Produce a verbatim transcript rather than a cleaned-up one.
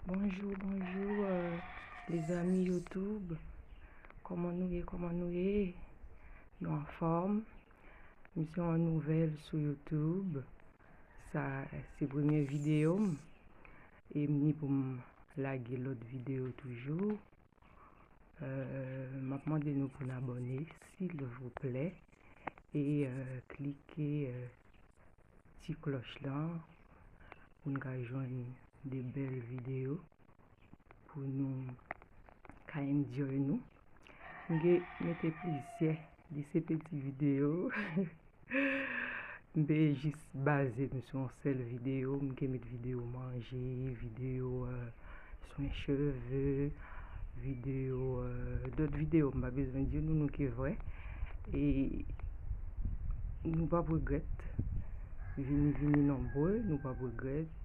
Bonjou, bonjou, euh, lezanmi YouTube. Kòman nou ye, kòman nou ye? Nou anfòm? M se yon nouvèl sou YouTube. Sa se premye videyo m. E m ni pou m lage lòt videyo toujou. Euh, m ap mande nou pou n abòne, silvouplè. E euh, klike euh, ti klòch lan pou n ka jwenn de bèl videyo pou nou ka enjoy nou. M gen mete plizyè de se peti videyo. M pe jis baze m sou yon sèl videyo. M gen met videyo manje, videyo euh, swen cheve, videyo euh, dòt videyo m pa bezwen di nou, nou ke vre. E nou p ap regrèt. Vini, vini nonbre, nou p ap regrèt.